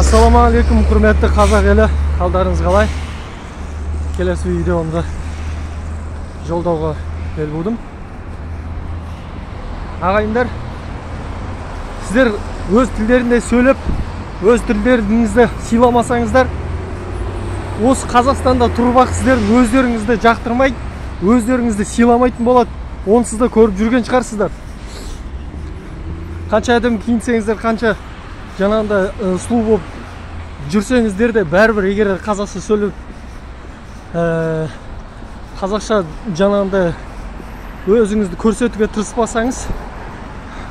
Ассалаумағалейкум, құрметті қазақ елі, қалдарыңыз қалай? Келесі видеомды жолдауға бел будым. Ағайындар, сіздер өз тілдерінде сөйлеп, өз тілдеріңізді сыйламасаңыздар, осы Қазақстанда тұрып-ақ сіздер өздеріңізді жақтырмайды, өздеріңізді сыйламайтын болады. Онсыз да көріп жүрген шығарсыздар. Қанша әдемі киінсеңіздер, қанша жаңағындай сұлу болып жүрсеңіздер де, бәрібір егер қазақша сөйлеп, қазақша жаңағындай өзіңізді көрсетуге тырыспасаңыз,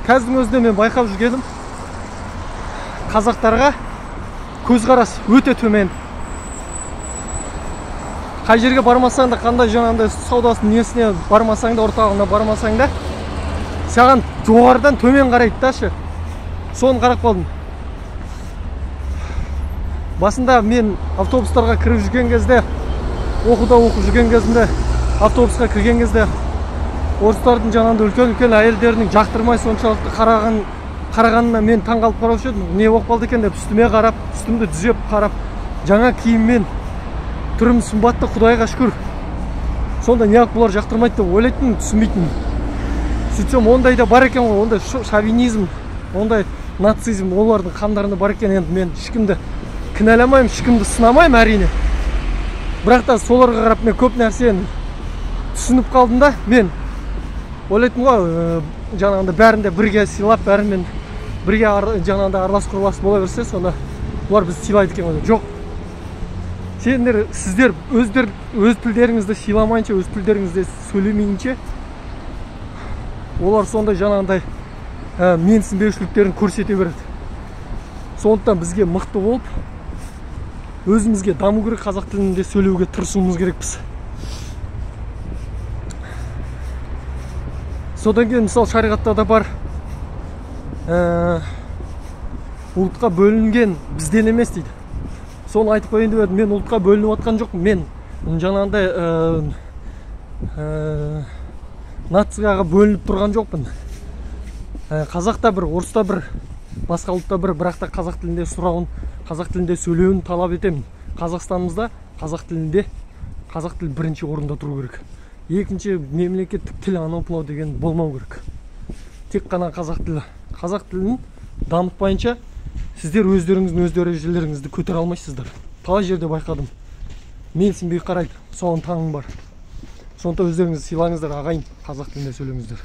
қазірдің өзінде мен байқап жүргенім, қазақтарға көзқарас өте төмен. Қай жерге бармасаң да, қандай жаңағындай саудасының несіне бармасаң да, орталығына бармасаң да, саған жоғарыдан төмен қарайды да шы. Соны қарап қалдым. Басында мен автобустарға кіріп жүрген кезде, оқуда оқып жүрген кезімде, автобусқа кірген кезде орыстардың жаңағындай үлкен-үлкен әйелдерінің жақтырмай соншалықты қарағанына мен таңғалып қараушы едім. Не болып қалды екен деп үстіме қарап, үстімді түзеп қарап, жаңа киіммен, түрім сымбатты, Құдайға шүкір. Сонда неғып бұлар жақтырмайды деп ойлайтынмын, түсінбейтінмін. Сөйтсем ондай да бар екен ғой, ондай шовинизм, ондай нацизм олардың қандарында бар екен. Енді мен ешкімді кінәламаймын, ешкімді сынамаймын әрине. Бірақ та соларға қарап мен көп нәрсені түсініп қалдым да. Мен ойлайтынмын ғой, жаңағындай бәрін де бірге сыйлап, бәрімен бірге жаңағындай аралас құралас бола берсе, сонда бұлар бізді сыйлайды екен ғой. Жоқ. Сендер, сіздер өздер өз тілдеріңізді сыйламайынша, өз тілдеріңізде сөйлемейінше, олар сондай жаңағындай менсінбеушіліктерін көрсете береді. Сондықтан бізге мықты болып, өзімізге даму керек, қазақ тілінде сөйлеуге тырысуымыз керекпіз. Содан кейін, мысалы, шариғатта да бар, ұлтқа бөлінген бізден емес дейді. Соны айтып қояйын деп едім, мен ұлтқа бөлініп жатқан жоқпын. Мен жаңағындай нацияға бөлініп тұрған жоқпын. Қазақ та бір, орыс та бір, басқа ұлт та бір, бірақ та қазақ тілінде сұрауын, қазақ тілінде сөйлеуін талап етемін. Қазақстанымызда қазақ тілінде, қазақ тілі бірінші орында тұру керек. Екінші мемлекеттік тіл анау мынау деген болмау керек. Тек қана қазақ тілі. Қазақ тілін дамытпайынша сіздер өздеріңіздің өз дәрежелеріңізді көтере алмайсыздар. Талай жерде байқадым. Менсінбей қарайды, соған таңым бар. Сондықтан өздеріңізді сыйлаңыздар, ағайын, қазақ тілінде сөйлеңіздер.